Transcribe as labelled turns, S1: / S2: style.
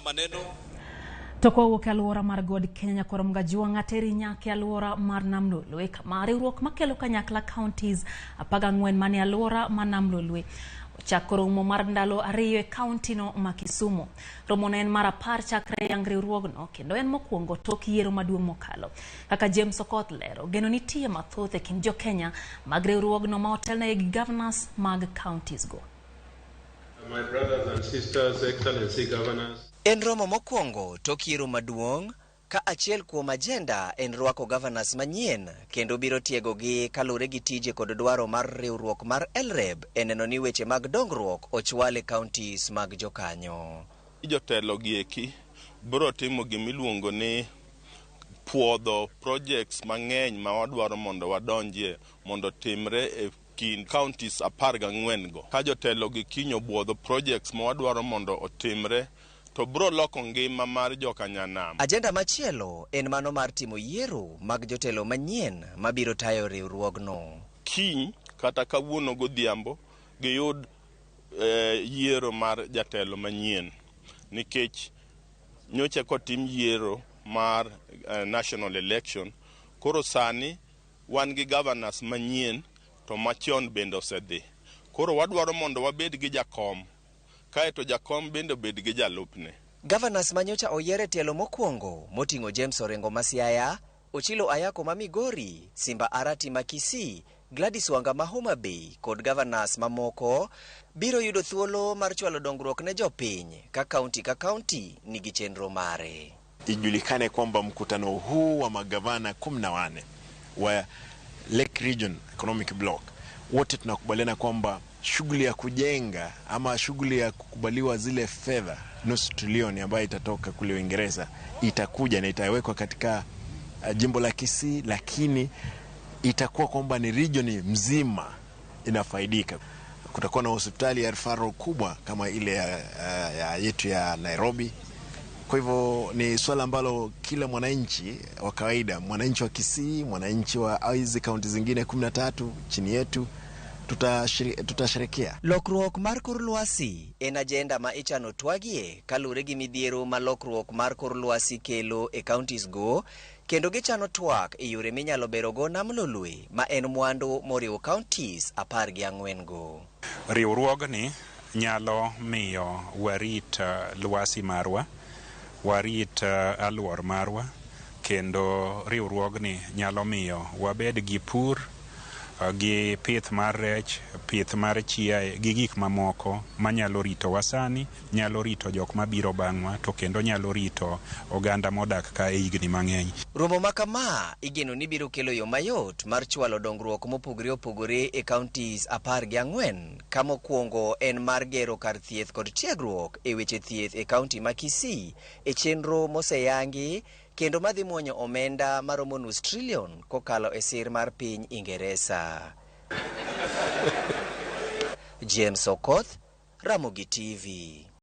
S1: Maneno.
S2: To kowuok e alwora mar God Kenya Nyakwar Mgajwang'a teri nyaka e alwora mar Nam Lolwe kama riwruok makelo kanyakla counties 14 manie alwora mar Nam Lolwe ochako romo mar ndalo 2 e kauntino ma Kisumu. Romono en mar 10 chakre yang riwruogno kendo en mokwongo tok yiero maduong' mokalo. Kaka James Okoth lero, geno nitie mathoth e kind jo-Kenya mag riwruogno ma otelnegi gi governors mag counties go.
S3: My brothers and sisters, Excellency Governors.
S4: En romo mokwongo tok yiero maduong' ka achiel kuom agenda en rwako governors manyien kendo biro tiegogi kaluwore gi tije kod dwaro mar riwruok mar LREB e neno ni weche mag dongruok ochwal e counties mag jokanyo.
S5: Jotelo gi eki biro timo gimiluongo ni puodho projects mang'eny ma wadwaro mondo wadonjie mondo timre e kind counties 14 go. Ka jotelo gi kiny obuodho projects ma wadwaro mondo otimre to biro loko ngima mar jokanyanam.
S4: Agenda machielo en mano mar timo yiero mag jotelo manyien mabiro tayo riwruogno.
S5: Kiny kata kawuono godhiambo giyud yiero mar jatelo manyien nikech nyocha kotim yiero mar national election koro sani wan gi governors manyien to machon bende osedhi. Koro wadwaro mondo wabed gi jakom kaeto jakom bende obed gi jalupne.
S4: Governors manyocha oyier e tielo mokwongo moting'o James Orengo ma Siaya, Ochilo Ayako ma Migori, Simba Arati ma Kisii, Gladys Wanga ma Homa Bay kod governors mamoko biro yudo thuolo mar chwalo dongruok ne jopiny ka kaunti ka kaunti nigi chenro mare.
S6: Ijulikane kwamba mkutano huu wa magavana 14 wa Lake Region Economic Bloc wote tunakubaliana kwamba shughuli ya kujenga ama shughuli ya kukubaliwa zile fedha nusu trilioni ambayo itatoka kule Uingereza itakuja na itawekwa katika jimbo la Kisii, lakini itakuwa kwamba ni region mzima inafaidika. Kutakuwa na hospitali ya referral kubwa kama ile ya yetu ya Nairobi. Kwa hivyo ni swala ambalo kila mwananchi wa kawaida, mwananchi wa Kisii, mwananchi wa hizi kaunti zingine 13 chini yetu tutasherekea.
S4: Lokruok mar kor lwasi en agenda ma ichano twagie kaluwore gi midhiero ma lokruok mar kor lwasi kelo e counties go kendo gichano twak e yore minyalo berogo Nam Lolwe ma en mwandu moriwo counties 14 go.
S7: Riwruogni nyalo miyo warit lwasi marwa, warit aluor marwa, kendo riwruogni nyalo miyo wabed gi pur, gi pith mar rech, pith mar chiaye gi gik mamoko manyalo ritowa sani, nyalo rito jok mabiro bang'wa, to kendo nyalo rito oganda modak ka e higni mang'eny.
S4: Romo ma kama igeno ni biro kelo yo mayot mar chwalo dongruok mopogore opogore e counties 14 ka mokwongo en mar gero kar thieth kod tiegruok e weche thieth e kaunti ma Kisii e chenro moseyangi kendo madhi muonyo omenda maromo nus trilion kokalo e sir mar piny Ingeresa. James Okoth, Ramogi TV.